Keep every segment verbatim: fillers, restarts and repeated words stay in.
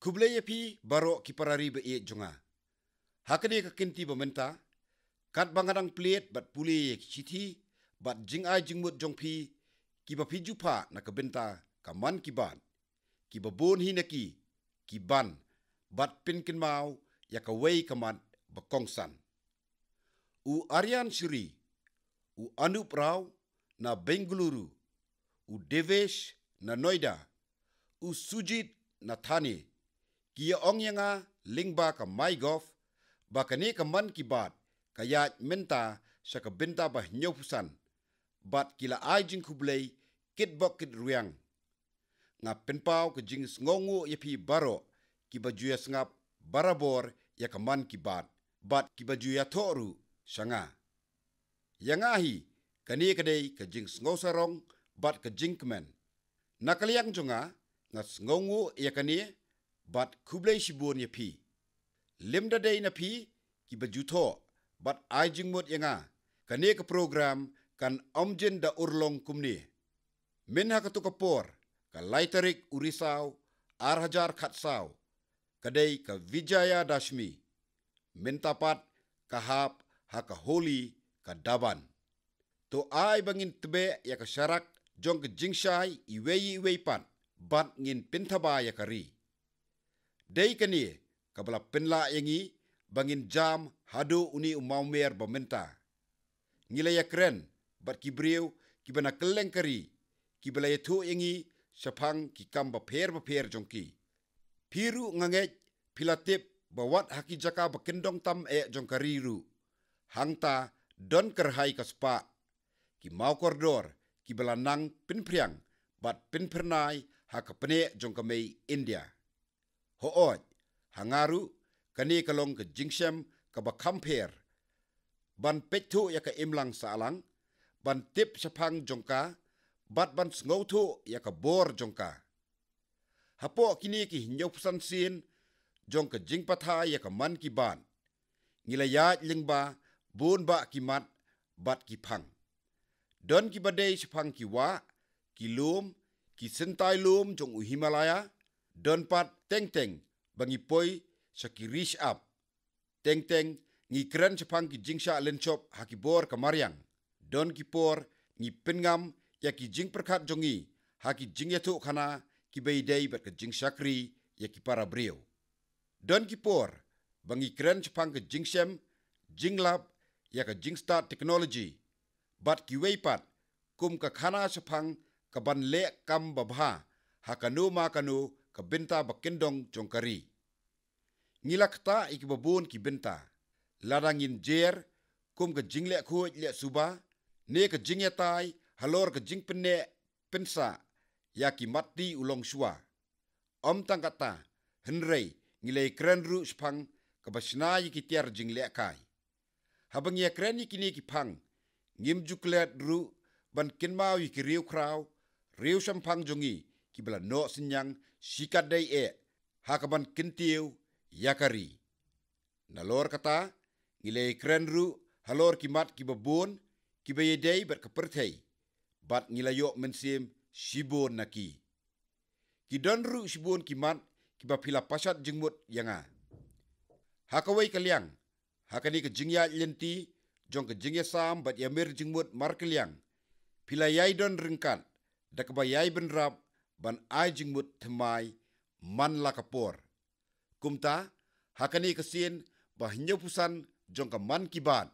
Khublei ïa phi baroh ki para ri ba ïeit jong nga. Ha kane ka kynti ba mynta, katba nga dang plie bad pule ïa ki shithi bad jingai jingmut jong phi kiba phi ju phah na ka bynta ka Mann Ki Baat, kiba bun hi na ki ki ban bad pynkynmaw ïa kawei ka mat ba kongsan. U Aryan Shri, u Anup Rao na Bengaluru, u Devesh na Noida, u Sujit na Thane, ki ïa ong ïa nga lyngba ka MyGov ba kane ka Mann Ki Baat ka ïaid mynta sha ka bynta ba hynñiewphew san, bad ki la ai jingkhublei kitbok kitrwiang. Nga pynpaw ka jingsngewnguh ïa phi baroh kiba ju ïa sngap barabor ïa ka Mann Ki Baat bad kiba ju ïa thoh ruh sha nga. Ïa nga hi, kane ka dei ka jingsngewsarong bad ka jingkmen. Na ka liang jong nga, nga sngewnguh ïa kane bad khublei shibun ïa phi. Lymda dei na phi kiba ju thoh bad ai jingmut ïa nga, kane ka program kan ym jin da urlong kumne. Mynha katu ka por, ka lai tarik u Risaw, ar hajar khatsaw, ka dei ka Vijayadashmi. Mynta pat ka hap ha ka Holi, ka Daban. To ai ba ngin tbeh ïa ka sharak jong ka jingshai iwei iwei pat bad ngin pynthaba ïa ka ri. Dei kane kaba la pynlah ïa ngi ba ngin jam haduh une u mawmer ba mynta. Ngi la ïakren bad ki briew kiba na kylleng ka ri, kiba la ïathuh ïa ngi shaphang ki kam bapher bapher jong ki. Phi ruh nga ngeit phi la tip ba wat ha ki jaka ba kyndong tam eh jong ka ri ruh, hangta don kyrhai ka spah, ki mawkordor kiba la nang pynphriang bad pynphyrnai ha ka pneh jong ka mei India. Hooid, ha nga ruh, kane ka long ka jingshem kaba kham pher ban peit thuh ïa ka imlang sahlang, ban tip shaphang jong ka bad ban sngewthuh ïa ka bor jong ka. Hapoh kine ki hynñiewphew san sien jong ka jingpathai ïa ka Mann Ki Baat, ngi la ïaid lyngba bun bah ki mat bad ki phang. Don kiba dei shaphang ki wah, ki lum, ki syntai lum jong u Himalaya, don pat teng teng ba ngi poi sha ki ri shyiap. Teng teng ngi kren shaphang ki jingshah lynshop ha ki bor ka mariang. Don ki por ngi pynngam ïa ki jingpyrkhat jong ngi ha ki jingïathuhkhana kiba ïadei bad ka jingshakri ïa ki para briew. Don ki por ba ngi kren shaphang ka jingshem jinglap ïa ka jingstad technology, bad kiwei pat kum ka khana shaphang ka ban leh kam babha ha kano ma kano ka bynta ba kyndong jong ka ri. Ngi la ktah ïa kiba bun ki bynta, lada ngin jer kum ka jingleh khuid leh suba, ne ka jingïatai halor ka jingpynneh pynsah ïa ki mat ti u longshuwa. Ym tang katta, hynrei ngi la ïakren ruh shaphang kaba shna ïa ki tiar jinglehkai. Haba ngi ïakren ïa kine ki phang, ngim ju klet ruh ban kynmaw ïa ki riewkhraw, riewshemphang jong ngi kiba la noh synñiang shikatdei eh ha ka ban kyntiew ïa ka ri. Nalor kata, ngi la ïakren ruh halor ki mat kiba bun kiba ïadei bad ka pyrthei, bad ngi la ïoh mynsiem shibun na ki. Ki don ruh shibun ki mat kiba phi la pashat jingmut ïa nga. Ha kawei ka liang, ha kane ka jingïaid lynti jong ka jingïasam bad ïamir jingmut markylliang, phi la ïai don ryngkat da kaba ïai bynrap ban ai jingmut thymmai man la ka por. Kumta, ha kane ka sien ba hynñiewphew san jong ka Mann Ki Baat,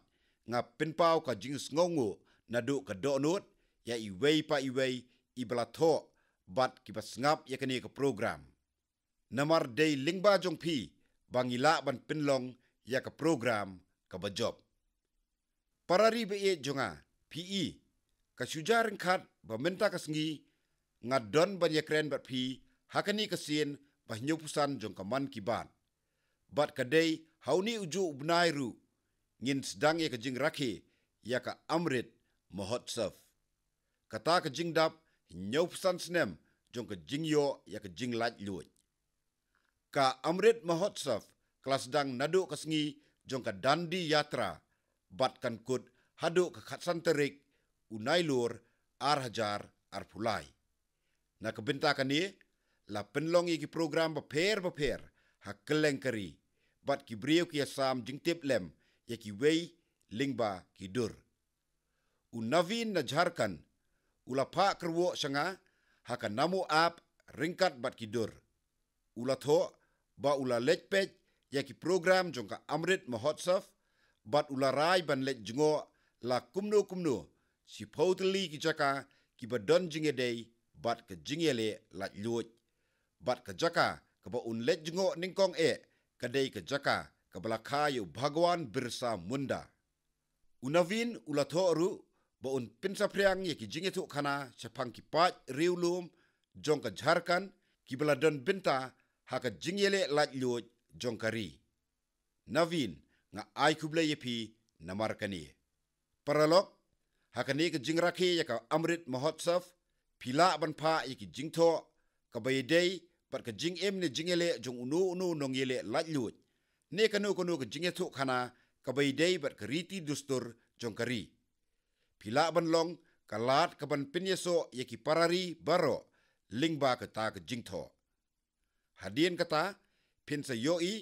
nga pynpaw ka jingsngewnguh naduh ka dohnud ïa iwei pa iwei iba la thoh bad kiba sngap ïa kane ka program. Namar dei lyngba jong phi ba ngi lah ban pynlong ïa ka program kaba jop. Para ri ba ïeit jong nga, phi i, ka shu jia ryngkat ba mynta ka sngi nga don ban ïakren bad phi ha kane ka sien ba hynñiewphew san jong ka Mann Ki Baat. Bad ka dei ha une ujuh u bnai ruh ngin sdang ïa ka jingrakhe ïa ka Amrit Mahotsav, kata ka jingdap hynñiewphew san snem jong ka jingïoh ïa ka jinglaitluid. Ka Amrit Mahotsav ka la sdang naduh ka sngi jong ka Dandi Yatra bad kan kut haduh ka khatsan tarik u Nailur ar hajar arphew lai. Na ka bynta kane, la pynlong ïa ki program bapher bapher ha kylleng ka ri, bad ki briew ki ïasam jingtip lem ïa kiwei lyngba ki dur. U Naveen na Jharkhand u la phah kyrwoh sha nga ha ka Namo App ryngkat bad ki dur. U la thoh ba u la leit peit ïa ki program jong ka Amrit Mahotsav, bad u la rai ban leit jngoh la kumno kumno shiphew tylli ki jaka kiba don jingïadei bad ka jingïaleh laitluid. Bad ka jaka kaba un leit jngoh nyngkong eh ka dei ka jaka kaba la kha ïa u Bhagwan Birsa Munda. U Naveen u la thoh ruh ba un pynsaphriang ïa ki jingïathuhkhana shaphang ki paid riewlum jong ka Jharkhand kiba la don bynta ha ka jingïaleh laitluid jong ka ri. Naveen, nga ai khublei ïa phi namar kane. Paralok, ha kane ka jingrakhe ïa ka Amrit Mahotsav, phi lah ban phah ïa ki jingthoh kaba ïadei bad ka jingim ne jingïaleh jong uno uno nongïaleh laitluid, ne kano kano ka jingïathuhkhana kaba ïadei bad ka riti dustur jong ka ri. Phi lah ban long ka lad kaban pynïasoh ïa ki parari baroh lyngba kata ka jingthoh. Hadien kata, phin sa ïohi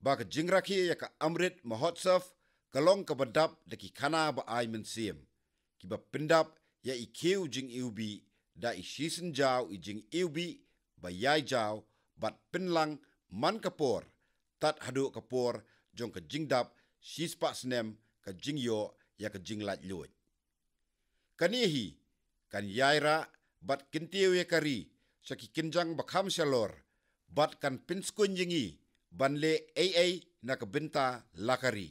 ba ka jingrakhe ïa ka Amrit Mahotsav ka long kaba dap da ki khana ba ai mynsiem, kiba pyndap ïa i khiew jingiwbih, da i shisien jaw i jingiwbih ba ïai jaw, bad pynlang man ka por tad haduh ka por jong ka jingdap shispah snem ka jingïoh ïa ka jinglaitluid. Kane hi kan ïai rah bad kyntiew ïa ka ri sha ki kynjang ba kham shalor, bad kan pynskhem ïa ngi ban leh ei ei na ka bynta la ka ri.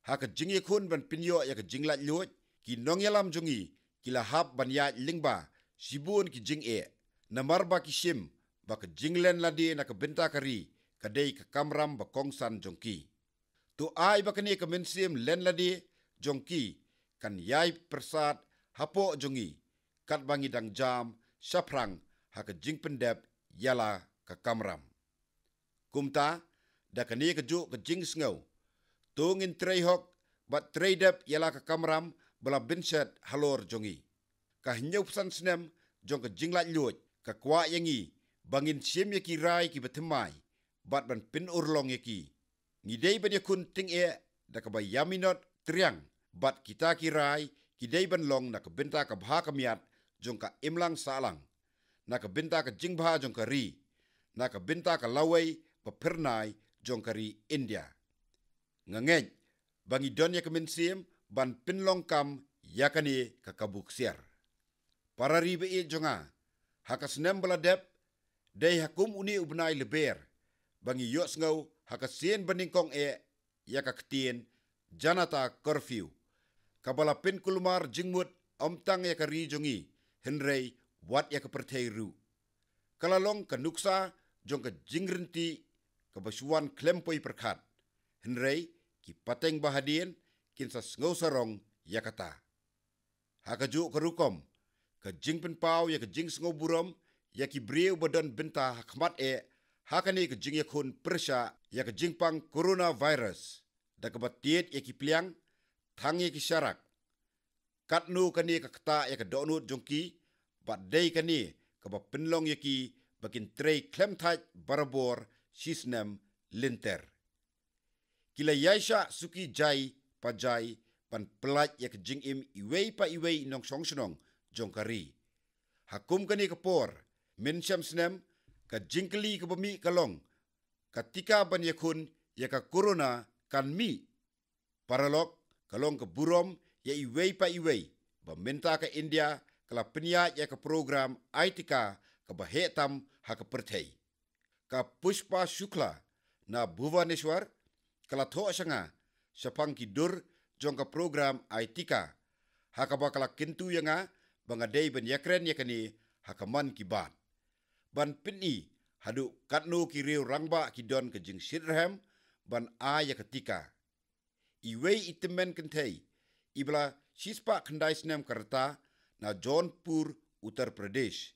Ha ka jingïakhun ban pynïoh ïa ka jinglaitluid, ki nongïalam jong ngi ki la hap ban ïaid lyngba shibun ki jingeh, namar ba ki shim ba ka jinglen lade na ka bynta ka ri ka dei ka kamram ba kongsan jong ki. To ai ba kane ka mynsiem len lade jong ki kan ïai pyrsad hapoh jong ngi, katba ngi dang jam shaphrang ha ka jingpyndep ïa la ka kamram. Kumta, da kane kajuh ka jingsngew, to ngin trei hok bad trei dep ïa la ka kamram ba la bynshet halor jong ngi. Ka hynñiewphew san snem jong ka jinglaitluid ka kwah ïa ngi ba ngin shim ïa ki rai kiba thymmai bad ban pynurlong ïa ki. Ngi dei ban ïakhun tyngeh da kaba ïaminot triang, bad kita ki rai ki dei ban long na ka bynta ka bha ka miat jong ka imlang sahlang, na ka bynta ka jingbha jong ka ri, na ka bynta ka lawei ba phyrnai jong ka ri India. Nga ngeit ba ngi don ïa ka mynsiem ban pynlong kam ïa kane ka kabu ksiar. Para ri ba ïeit jong nga, ha ka snem ba la dep, dei ha kum une u bnai Lber ba ngi ïohsngew ha ka sien banyngkong eh ïa ka ktien Janata Curfew, kaba la pynkulmar jingmut ym tang ïa ka ri jong ngi, hynrei wat ïa ka pyrthei ruh. Ka la long ka nuksa jong ka jingryntih kaba shu wan khlem poi pyrkhat, hynrei ki pateng ba hadien kin sa sngew sarong ïa kata. Ha kajuh ka rukom, ka jingpynpaw ïa ka jingsngewburom ïa ki briew ba don bynta ha khmat eh ha kane ka jingïakhun pyrshah ïa ka jingpang coronavirus, da kaba tied ïa ki pliang, thang ïa ki sharak, katno kane ka ktah ïa ka dohnud jong ki, bad dei kane kaba pynlong ïa ki ba kin trei khlem thait barabor shisnem lynter. Ki la ïaishah suki jai pa jai ban pyllait ïa ka jingim iwei pa iwei i nongshong shnong jong ka ri. Ha kum kane ka por, mynshem snem, ka jingkylli kaba mih ka long, ka tika ban ïakhun ïa ka corona kan mih? Paralok, ka long ka burom ïa iwei pa iwei ba mynta ka India ka la pynïaid ïa ka program ai tika kaba heh tam ha ka pyrthei. Ka Pushpa Shukla na Bhubaneswar ka la thoh sha nga shaphang ki dur jong ka program ai tika, ha kaba ka la kyntu ïa nga ba nga dei ban ïakren ïa kane ha ka Mann Ki Baat, ban pyni haduh katno ki riew rangbah ki don ka jingshitrhem ban ai ïa ka tika. Iwei i tymmen kynthei iba la shispah khyndai snem ka rta na Jaunpur, Uttar Pradesh,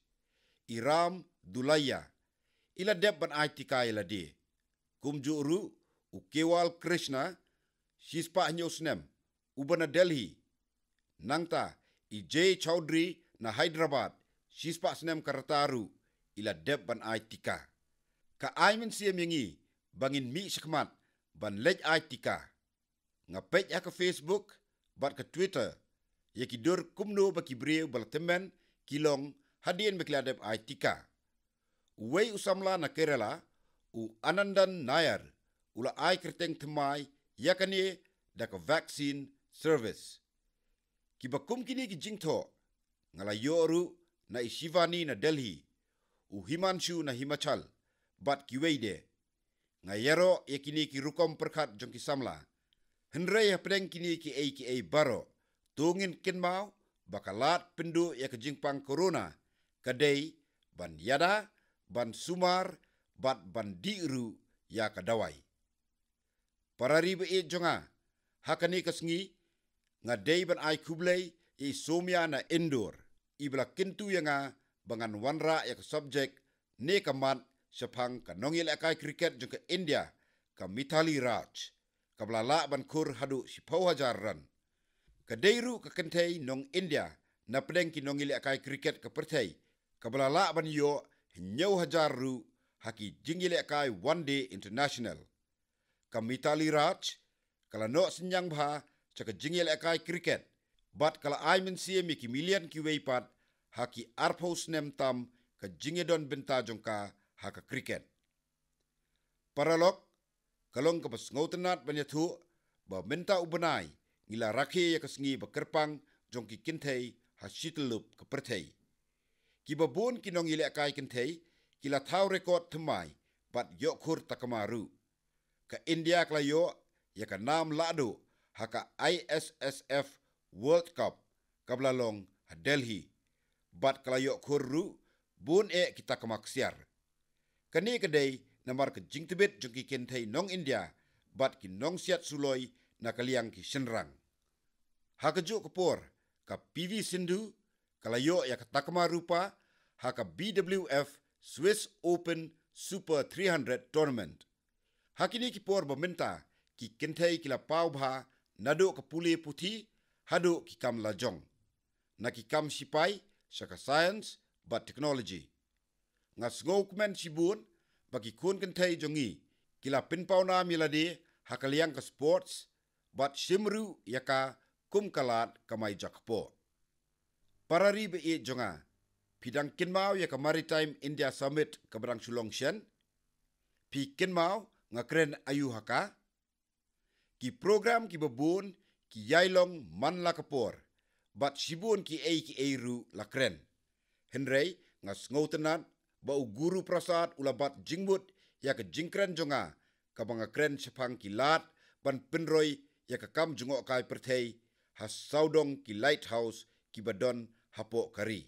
i Ram Dulaiya, i la dep ban ai tika ïa lade. Kumjuh ruh u Kewal Krishna, shispah hynñiew snem, uba na Delhi. Nangta i Jay Chaudhary na Hyderabad, shispah snem ka rta ruh, i la dep ban ai tika. Ka ai mynsiem ïa ngi ba ngin mih shakhmat ban leit ai tika. Nga peit ha ka Facebook bad ka Twitter ïa ki dur kumno ba ki briew ba la tymmen ki long hadien ba ki la dep ai tika. Uwei u samla na Kerala, u Anandan Nair, u la ai kyrteng thymmai ïa kane da ka vaccine service. Kiba kum kine ki jingthoh nga la ïoh ruh na i Shivani na Delhi, u Himanshu na Himachal, bad kiwei de. Nga ïaroh ïa kine ki rukom pyrkhat jong ki samla. Hynrei hapdeng kine kiei kiei baroh, to ngin kynmaw ba ka lad pynduh ïa ka jingpang corona ka dei ban ïada, ban sumar bad ban dih ruh ïa ka dawai. Para ri ba ïeit jong nga, ha kane ka sngi nga dei ban ai khublei ïa i Somia na Indore, i ba la kyntu ïa nga ba ngan wanrah ïa ka subject ne ka mat shaphang ka nongïalehkai cricket jong ka India, ka Mithali Raj, kaba la lah ban khur haduh shiphew hajar run. Ka dei ruh ka kynthei nong India na pdeng ki nongïalehkai cricket ka pyrthei kaba la lah ban ïoh hynñiew hajar ruh ha ki jingïalehkai One Day International. Ka Mithali Raj ka la noh synñiang bha sha ka jingïalehkai cricket bad ka la ai mynsiem ïa ki million kiwei pat ha ki arphew snem tam ka jingïadon bynta jong ka ha ka cricket. Paralok, ka long kaba sngewtynnat ban ïathuh ba mynta u bnai ngi la rakhe ïa ka sngi ba kyrpang jong ki kynthei ha shi tyllup ka pyrthei. Kiba bun ki nongïalehkai kynthei ki la thaw record thymmai bad ïoh khur takma ruh. Ka India ka la ïoh ïa ka nam lahduh ha ka I S S F World Cup kaba la long ha Delhi, bad ka la ïoh khur ruh bun eh ki takma ksiar. Kane ka dei namar ka jingtbit jong ki kynthei nong India bad ki nongsiat suloi na ka liang ki shynrang. Ha kajuh ka por, ka P V Sindhu ka la ïoh ïa ka takma rupa ha ka B W F Swiss Open Super three hundred Tournament. Ha kine ki por ba mynta, ki kynthei ki la paw bha naduh ka pule puthi haduh ki kam lajong, na ki kam sipai sha ka science bad technology. Nga sngewkmen shibun ba ki khun kynthei jong ngi ki la pynpaw nam ïa lade ha ka liang ka sports bad shim ruh ïa ka kum ka lad kamai jakpoh. Para ri ba ïeit jong nga, phi dang kynmaw ïa ka Maritime India Summit kaba dang shu long shen? Phi kynmaw nga kren aïu ha ka? Ki program kiba bun ki ïai long man la ka por, bad shibun kiei kiei ruh la kren. Hynrei nga sngewtynnat ba u Guru Prasad u la bat jingmut ïa ka jingkren jong nga, kaba nga kren shaphang ki lad ban pynroi ïa ka kam jngohkai pyrthei ha sawdong ki lighthouse kiba don hapoh ka ri.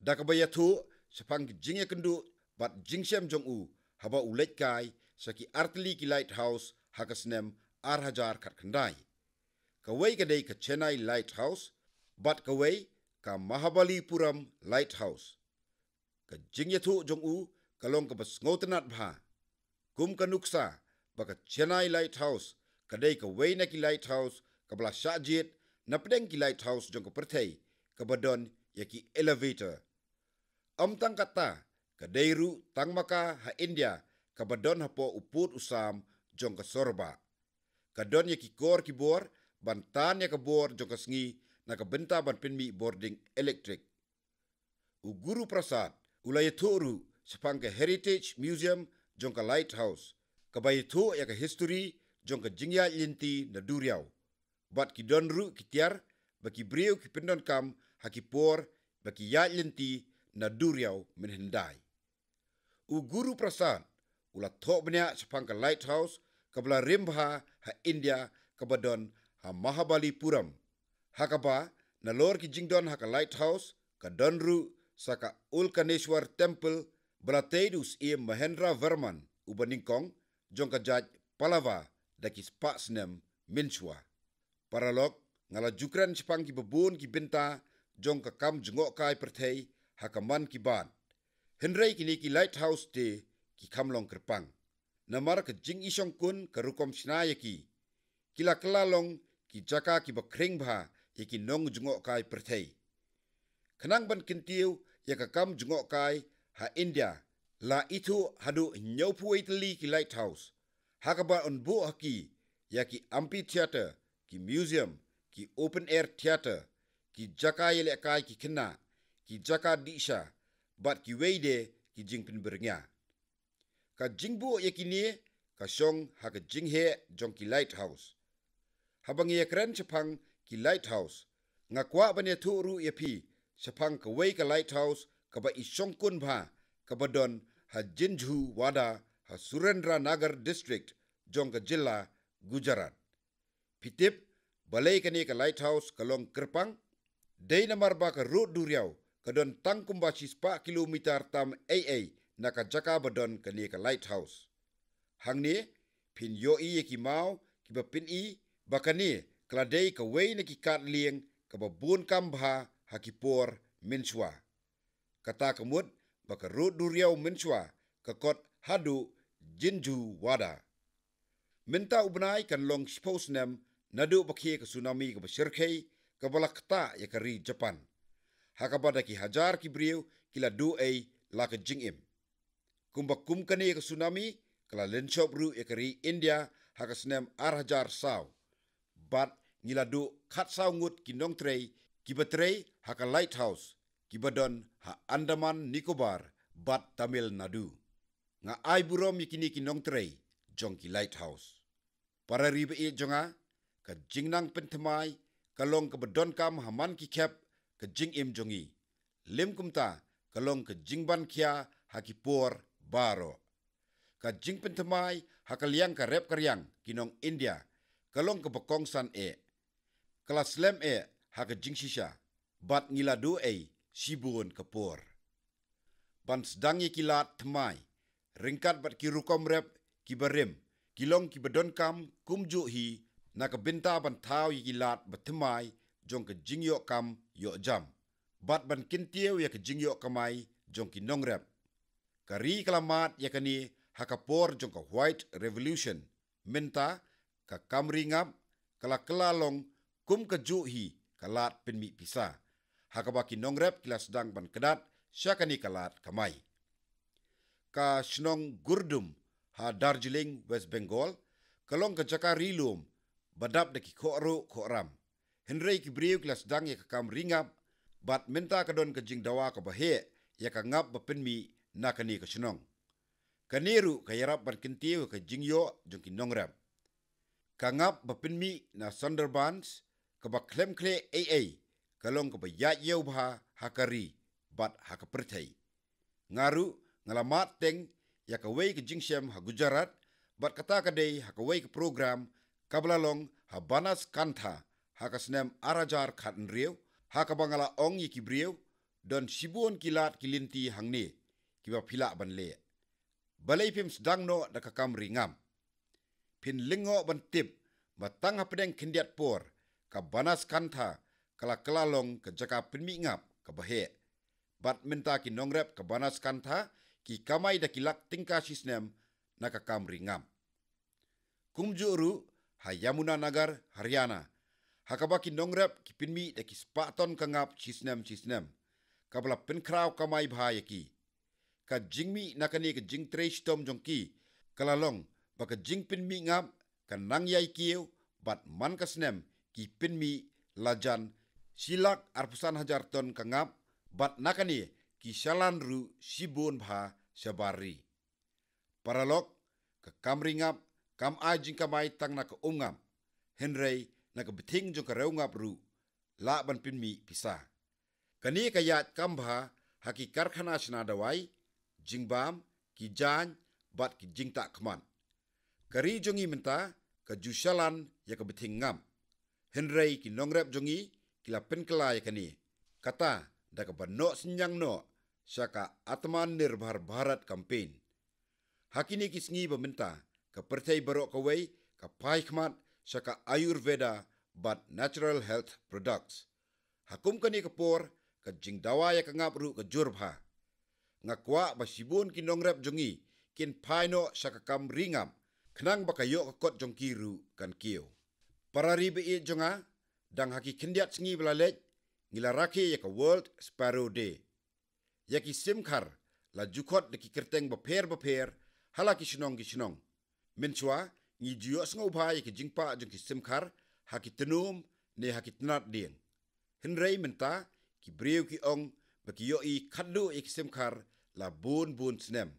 Da kaba ïathuh shaphang ki jingïakynduh bad jingshem jong u haba u leit kai sha ki artylli ki lighthouse ha ka snem ar hajar khatkhyndai. Kawei ka dei ka Chennai Lighthouse, bad kawei ka Mahabalipuram Lighthouse. Ka jingïathuh jong u ka long kaba sngewtynnat bha. Kum ka nuksa ba ka Chennai Lighthouse ka dei kawei na ki lighthouse kaba la shah jied na pdeng ki lighthouse jong ka pyrthei kaba don ïa ki elevator. Ym tang katta, ka dei ruh tang ma ka ha India kaba don hapoh u pud u sam jong ka sorbah. Ka don ïa ki kor ki bor ban tan ïa ka bor jong ka sngi na ka bynta ban pynmih bording elektrik. U Guru Prasad u la ïathuh ruh shaphang ka Heritage Museum jong ka Lighthouse, kaba ïathuh ïa ka history jong ka jingïaid lynti na duriaw. Bad ki don ruh ki tiar ba ki briew ki pyndonkam ha ki por ba ki ïaid lynti na duriaw mynhyndai. U Guru Prasad u la thoh bniah shaphang ka lighthouse kaba la rim bha ha India kaba don ha Mahabalipuram. Ha kaba nalor ki jingdon ha ka lighthouse ka don ruh sa ka Ulkaneshwar Temple ba la tei da u Syiem Mahendra Varman uba nyngkong jong ka jait Pallava da ki spah snem mynshuwa. Paralok, nga la ju kren shaphang kiba bun ki bynta jong ka kam jngohkai pyrthei ha ka Mann Ki Baat. Hynrei kine ki lighthouse te ki kham long kyrpang. Namar ka jingïashongkun ka rukom shna ïa ki, ki la kylla long ki jaka kiba khring bha ïa ki nongjngohkai pyrthei. Khnang ban kyntiew ïa ka kam jngohkai ha India la ithuh haduh hynñiewphew tylli ki lighthouse, ha kaba yn buh ha ki ïa ki amphitheater, ki museum, ki open air theater, ki jaka ïalehkai ki khynnah, ki jaka dih sha, bad kiwei de ki jingpynbyrngia. Ka jingbuh ïa kine ka shong ha ka jingheh jong ki lighthouse. Haba ngi ïakren shaphang ki lighthouse, nga kwah ban ïathuh ruh ïa phi shaphang kawei ka lighthouse kaba i shongkun bha, kaba don ha Jinjhuwada, ha Surendranagar District jong ka jylla Gujarat. Phi tip balei kane ka lighthouse ka long kyrpang? Dei namar ba ka rud duriaw ka don tang kumba shispah kilometer tam ei ei na ka jaka ba don kane ka lighthouse. Hangne phin ïohi ïa ki maw kiba pyni ba kane ka la dei kawei na ki kad lieng kaba bun kam bha ha ki por mynshuwa. Kata ka mut ba ka rud duriaw mynshuwa ka kot haduh Jinjhuwada. Mynta u bnai kan long shiphew snem naduh ba khie ka tsunami kaba shyrkhei kaba la ktah ïa ka ri Japan, ha kaba da ki hajar ki briew ki la duh ei la ka jingim. Kumba kum kane ka tsunami ka la lynshop ruh ïa ka ri India ha ka snem ar hajar saw. Bad ngi la duh khatsaw ngut ki nongtrei kiba trei ha ka lighthouse kiba don ha Andaman Nicobar bad Tamil Nadu. Nga ai burom ïa kine ki nongtrei jong ki lighthouse. Para ri ba ïeit jong nga, ka jingnang pynthymmai ka long kaba donkam ha man ki khep ka jingim jong ngi. Lym kumta ka long ka jingban khia ha ki por baroh. Ka jingpynthymmai ha ka liang ka rep ka riang ki nong India ka long kaba kongsan eh. Ka la slem eh ha ka jingshisha, bad ngi la duh ei shibun ka por. Ban sdang ïa ki lad thymmai ryngkat bad ki rukom rep kiba rim, ki long kiba donkam kumjuh hi na ka bynta ban thaw ïa ki lad ba thymmai jong ka jingïoh kam ïoh jam, bad ban kyntiew ïa ka jingïoh kamai jong ki nongrep. Ka ri ka la mad ïa kane ha ka por jong ka White Revolution. Mynta ka kam ri ngap ka la kylla long kum kajuh hi ka lad pynmih pisa, ha kaba ki nongrep ki la sdang ban kdat sha kane ka lad kamai. Ka shnong Gurdum ha Darjeeling, West Bengal, ka long ka jaka ri lum ba dap da ki khohruh khohram. Hynrei ki briew ki la sdang ïa ka kam ri ngap, bad mynta ka don ka jingdawa kaba heh ïa ka ngap ba pynmih na kane ka shnong. Kane ruh ka ïarap ban kyntiew ïa ka jingïoh jong ki nongrep. Ka ngap ba pynmih na Sundarbans kaba khlem khleh ei ei ka long kaba ïaid ïew bha ha ka ri bad ha ka pyrthei. Nga ruh nga la mad teng ïa kawei ka jingshem ha Gujarat, bad kata ka dei ha kawei ka program kaba la long ha Banaskantha ha ka snem ar hajar khathynriew, ha kaba nga la ong ïa ki briew, don shibun ki lad ki lynti hangne kiba phi lah ban leh. Balei phim sdang noh da ka kam ri ngap? Phin lyngngoh ban tip ba tang hapdeng khyndiat por ka Banaskantha ka la kylla long ka jaka pynmih ngap kaba heh. Bad mynta ki nongrep ka Banaskantha ki kamai da ki lak tyngka shisnem na ka kam ri ngap. Kumjuh ruh ha Yamunanagar, Haryana, ha kaba ki nongrep ki pynmih da ki spah ton ka ngap shisnem shisnem, kaba la pynkhraw kamai bha ïa ki. Ka jingmih na kane ka jingtrei shitom jong ki ka la long ba ka jingpynmih ngap ka nang ïai kiew, bad man ka snem ki pynmih lajan shi lak arphew san hajar ton ka ngap, bad na kane ki shalan ruh shibun bha shabar ri. Paralok, ka kam ri ngap kam ai jingkamai tang na ka um ngap, hynrei na ka bthing jong ka rew ngap ruh lah ban pynmih pisa. Kane ka ïaid kam bha ha ki karkhana shna dawai, jingbam, ki jaiñ, bad ki jingtah khmat. Ka ri jong ngi mynta ka ju shalan ïa ka bthing ngap. Hynrei ki nongrep jong ngi ki la pynkylla ïa kane, kata da kaba noh synñiang noh sha ka Atmanirbhar Bharat Campaign. Ha kine ki sngi ba mynta ka pyrthei baroh kawei ka phai khmat sha ka Ayurveda bad natural health products. Ha kum kane ka por ka jingdawa ïa ka ngap ruh ka jur bha. Nga kwah ba shibun ki nongrep jong ngi kin phai noh sha ka kam ri ngap, khnang ba ka ïoh ka kot jong ki ruh kan kiew. Para ri ba ïeit jong nga, dang ha ki khyndiat sngi ba la leit ngi la rakhe ïa ka World Sparrow Day. Ïa ki sim khar la ju khot da ki kyrteng bapher bapher ha la ki shnong ki shnong. Mynshwa ngi ju ïohsngew bha ïa ki jingpah jong ki simkhar ha ki tnum ne ha ki tnat dieng. Hynrei mynta ki briew ki ong ba ki ïohi khadduh ïa ki simkhar la bun bun snem,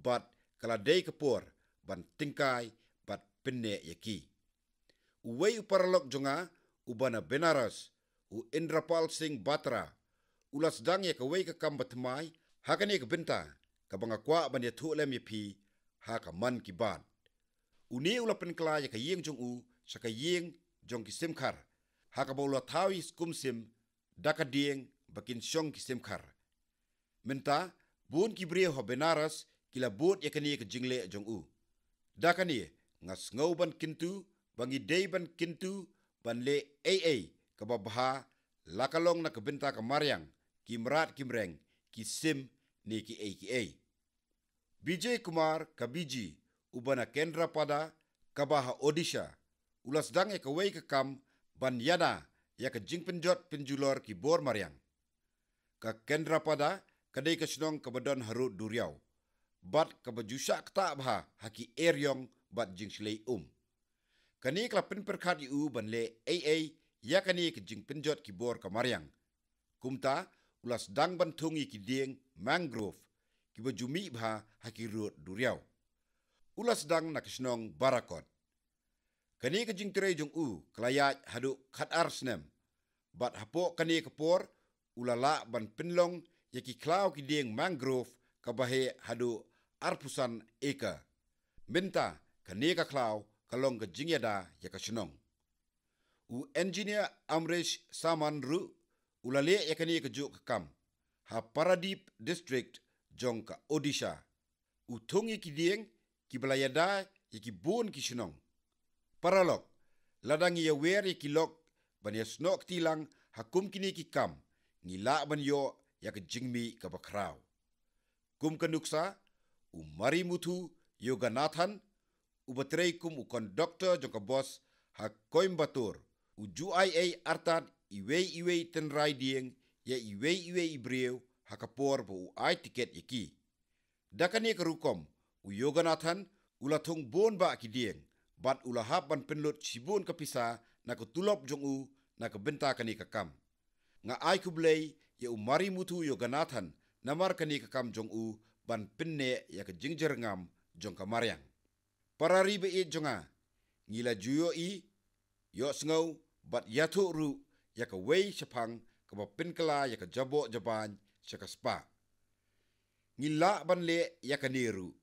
bad ka la dei ka por ban tyngkai bad pynneh ïa ki. Uwei u paralok jong nga uba na Benares, u Indrapal Singh Batra, u la sdang ïa kawei ka kam bathymmai ha kane ka bynta, kaba nga kwah ban ïathuh lem ïa phi ha ka Mann Ki Baat. Une u la pynkylla ïa ka ïing jong u sha ka ïing jong ki simkhar, ha kaba u la thaw ïa ki skum sim da ka dieng ba kin shong ki simkhar. Mynta bun ki briew ha Benares ki la bud ïa kane ka jingleh jong u. Da kane nga sngew ban kyntu ba ngi dei ban kyntu ban leh ei ei kaba bha, la ka long na ka bynta ka mariang, ki mrad ki mreng, ki sim ne ki ei ki ei. Bijay Kumar Kabiji, uba na Kendrapada, kaba ha Odisha, u la sdang ïa kawei ka kam ban ïada ïa ka jingpynjot pynjulor ki bor mariang. Ka Kendrapada ka dei ka shnong kaba don harud duriaw, bad kaba ju shah ktah bha ha ki eriong bad jingshlei um. Kane ka la pynpyrkhat ïa u ban leh ei ei ïa kane ka jingpynjot ki bor ka mariang. Kumta u la sdang ban thung ïa ki dieng mangrove kiba ju mih bha ha ki rud duriaw. U la sdang na ka shnong Barakot. Kane ka jingtrei jong u ka la ïaid haduh khatar snem, bad hapoh kane ka por u la lah ban pynlong ïa ki khlaw ki dieng mangrove kaba heh haduh arphew san acre. Mynta kane ka khlaw ka long ka jingïada ïa ka shnong. U Engineer Amrish Saman ruh u la leh ïa kane kajuh ka kam ha Paradip District jong ka Odisha. U thung ïa ki dieng kiba la ïada ïa ki bun ki shnong. Paralok, lada ngi ïawer ïa ki lok ban ïasnoh kti lang ha kum kine ki kam, ngi lah ban ïoh ïa ka jingmih kaba khraw. Kum ka nuksa, u Marimuthu Yoganathan, uba trei kum u konduktor jong ka bos ha Coimbatore, u ju ai ei artat iwei iwei i tynrai dieng ïa iwei iwei i briew ha ka por ba u ai tiket ïa ki. Da kane ka rukom, u Yoganathan u la thung bun bah ki dieng, bad u la hap ban pynlut shibun ka pisa na ka tulop jong u na ka bynta kane ka kam. Nga ai khublei ïa u Marimuthu Yoganathan namar kane ka kam jong u ban pynneh ïa ka jingjyrngam jong ka mariang. Para ri ba ïeit jong nga, ngi la ju ïohi, ïohsngew bad ïathuh ruh ïa kawei shaphang kaba pynkylla ïa ka jaboh jabain sha ka spah. Ngi lah ban leh ïa kane ruh.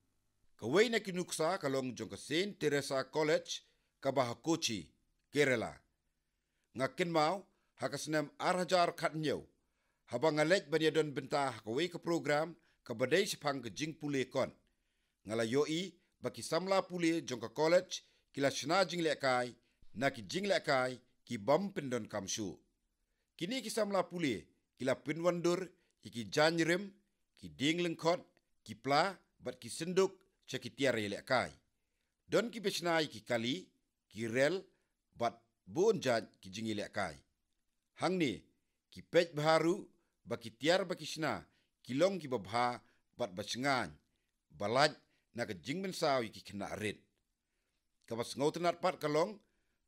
Kawei na ki nuksa ka long jong ka Saint Teresa College kaba ha Kochi, Kerala. Nga kynmaw ha ka snem ar hajar khathynñiew, haba nga leit ban ïadon bynta ha kawei ka program kaba dei shaphang ka jingpule kot, nga la ïohi ba ki samla pule jong ka college ki la shna jinglehkai na ki jinglehkai ki bym pyndonkam shuh. Kine ki samla pule ki la pynwandur ïa ki jaiñ rim, ki dieng lyngkhot, ki pla bad ki synduk sha ki tiar ïalehkai. Don kiba shna ïa ki kali, ki rel bad bun jait ki jingïalehkai. Hangne ki peit bha ruh ba ki tiar ba ki shna ki long kiba bha bad ba shngaiñ, ba lait na ka jingmynsaw ïa ki khynnah rit. Kaba sngewtynnat pat ka long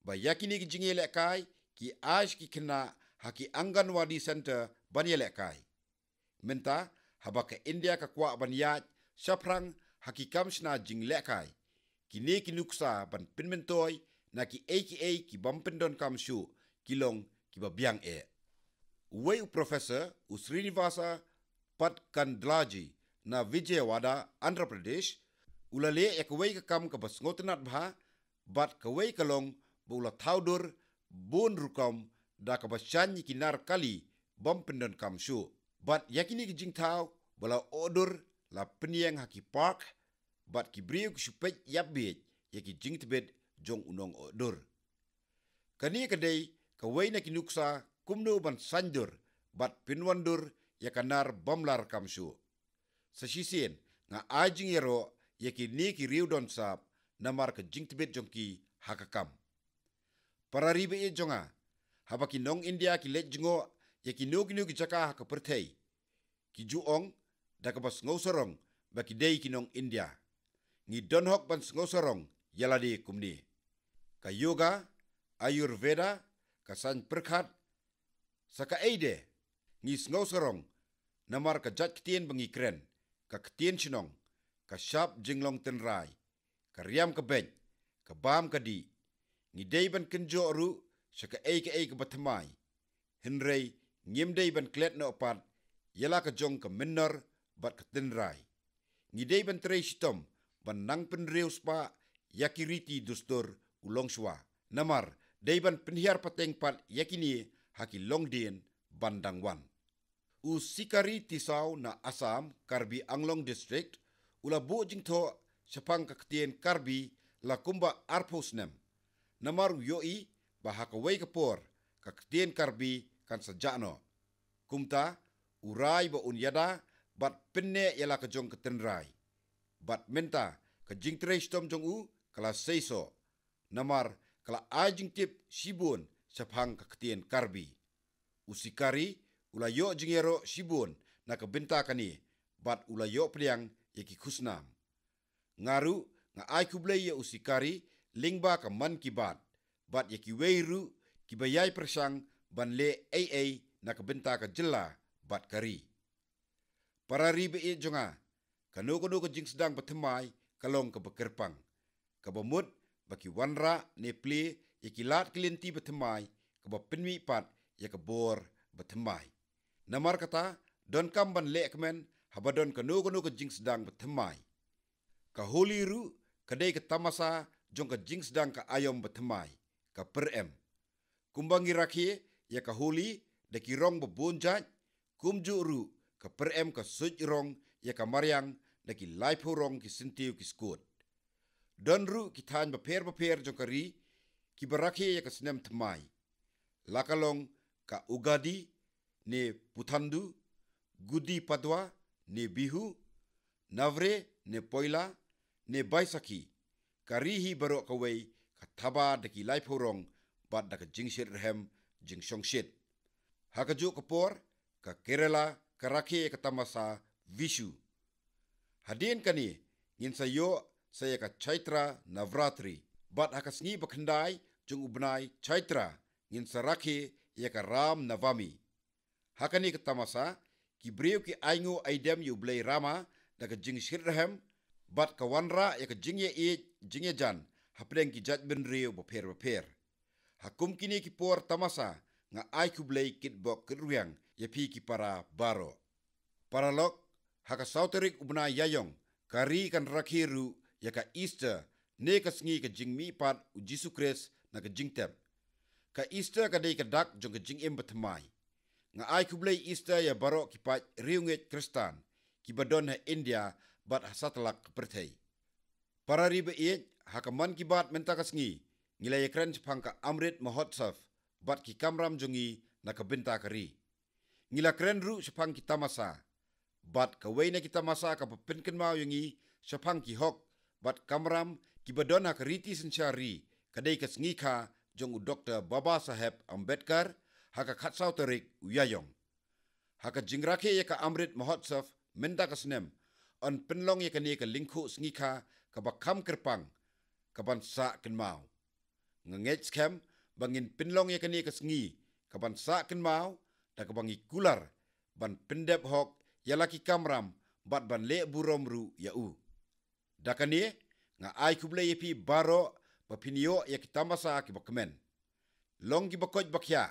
ba ïa kine ki jingïalehkai ki ai sha ki khynnah ha ki Anganwadi Centre ban ïalehkai. Mynta haba ka India ka kwah ban ïaid shaphrang ha ki kam shna jinglehkai, kine ki nuksa ban pynmyntoi na kiei kiei ki bym pyndonkam shuh ki long kiba biang eh. Uwei u professor, u Srinivasa Patkandlaji, na Vijayawada, Andhra Pradesh, u la leh ïa kawei ka kam kaba sngewtynnat bha, bad kawei ka long ba u la thaw dur bun rukom da kaba shaiñ ïa ki nar kali bym pyndonkam shuh. Bad ïa kine ki jingthaw ba la ohdur la pynïeng ha ki park, bad ki briew ki shu peit ïapbiej ïa ki jingtbit jong u nongohdur. Kane ka dei kawei na ki nuksa kumno ban saiñdur bad pynwandur ïa ka nar bym larkam shuh. Sa shisien nga ai jingïaroh ïa kine ki riewdon sap namar ka jingtbit jong ki ha ka kam. Para ri ba ïeit jong nga, haba ki nong India ki leit jngoh ïa kino kino ki jaka ha ka pyrthei, ki ju ong da kaba sngewsarong ba ki dei ki nong India. Ngi don hok ban sngewsarong ïa lade kumne. Ka yoga, Ayurveda, ka saiñ pyrkhat, sa kaei de, ngi sngewsarong namar ka jait ktien ba ngi kren, ka ktien shnong, ka shap jinglong tynrai, ka riam ka beit, ka bam ka dih. Ngi dei ban kynjoh ruh sha kaei kaei kaba thymmai. Hynrei ngim dei ban klet noh pat ïa la ka jong ka mynnor bad ka tynrai. Ngi dei ban trei shitom ban nang pynriewspah ïa ki riti dustur u longshuwa. Namar dei ban pynhiar pateng pat ïa kine ha ki longdien ban dang wan. U Sikari Tisau na Assam, Karbi Anglong District, u la buh jingthoh shaphang ka ktien Karbi la kumba arphew snem. Namar u ïohi ba ha kawei ka por ka ktien Karbi kan sa jah noh. Kumta u rai ba un ïada bad pynneh ïa la ka jong ka tynrai. Bad mynta ka jingtrei shitom jong u ka la seisoh. Namar ka la ai jingtip shibun shaphang ka ktien Karbi. U Sikari u la ïoh jingïaroh shibun na ka bynta kane bad u la ïoh pdiang ïa ki khusnam. Nga ruh nga ai khublei ïa u Sikari lyngba ka Mann Ki Baat bad ïa kiwei ruh kiba ïai pyrshang ban leh ei ei na ka bynta ka jylla bad ka ri. Para ri ba ïeit jong nga, kano kano ka jingsdang ba thymmai ka long kaba kyrpang, kaba mut ba ki wanrah ne plie ïa ki lad ki lynti ba thymmai, kaba pynmih pat ïa ka bor ba thymmai. Namar kata, donkam ban leh kmen haba don kano kano ka jingsdang ba thymmai. Ka Holi ruh ka dei ka tamasa jong ka jingsdang ka aïom ba thymmai, ka pyrem. Kumba ngi rakhe ïa ka Holi da ki rong ba bun jait, kumjuh ruh ka pyrem ka suid rong ïa ka mariang da ki laiphew rong ki syntiew ki skud. Don ruh ki thaiñ bapher bapher jong ka ri kiba rakhe ïa ka snem thymmai, la ka long ka Ugadi ne Puthandu, Gudi Padwa ne Bihu, Navre ne Poila ne Baisakhi. Ka ri hi baroh kawei ka thaba da ki laiphew rong bad da ka jingshit rhem jingshongshit. Ha kajuh ka por ka Kerala ka rakhe ïa ka tamasa Vishu. Hadien kane ngin sa ïoh sa ïa ka Chaitra Navratri bad ha ka sngi ba khyndai jong u bnai Chaitra ngin sa rakhe ïa ka Ram Navami. Ha kane ka tamasa ki briew ki ainguh aidem ïa u Blei Rama da ka jingshit rhem bad ka wanrah ïa ka jingïaieit jingïajan hapdeng ki jaitbynriew bapher bapher. Ha kum kine ki por tamasa nga ai khublei kitbok kitrwiang ïa phi ki para baroh. Paralok, ha ka saw tarik u bnai Ïaïong ka ri kan rakhe ruh ïa ka Easter ne ka sngi ka jingmihpat u Jisu Khrist na ka jingtep. Ka Easter ka dei ka dak jong ka jingim bathymmai. Nga ai khublei Easter ïa baroh ki paid riewngeit Khristan kiba don ha India bad ha satlak ka pyrthei. Para ri ba ïeit, ha ka Mann Ki Baat mynta ka sngi ngi la ïakren shaphang ka Amrit Mahotsav bad ki kamram jong ngi na ka bynta ka ri. Ngi la kren ruh shaphang ki tamasa bad kawei na ki tamasa kaba pynkynmaw ïa ngi shaphang ki hok bad kamram kiba don ha ka riti synshar ri ka dei ka sngi kha jong u Doktor Baba Saheb Ambedkar ha ka khatsaw tarik u Ïaïong. Ha ka jingrakhe ïa ka Amrit Mahotsav mynta ka snem yn pynlong ïa kane ka lyngkhuh sngi kha kaba kham kyrpang kaban sah kynmaw. Nga ngeit skhem ba ngin pynlong ïa kane ka sngi kaban sah kynmaw da kaba ngi kular ban pyndep hok ïa la ki kamram bad ban leh burom ruh ïa u. Da kane nga ai khublei ïa phi baroh ba phin ïoh ïa ki tamasa kiba kmen. Long kiba koit ba khiah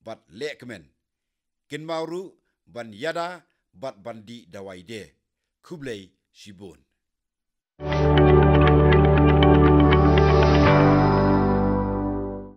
bad leh kmen. Kynmaw ruh ban ïada bad ban dih dawai de. Khublei shibun.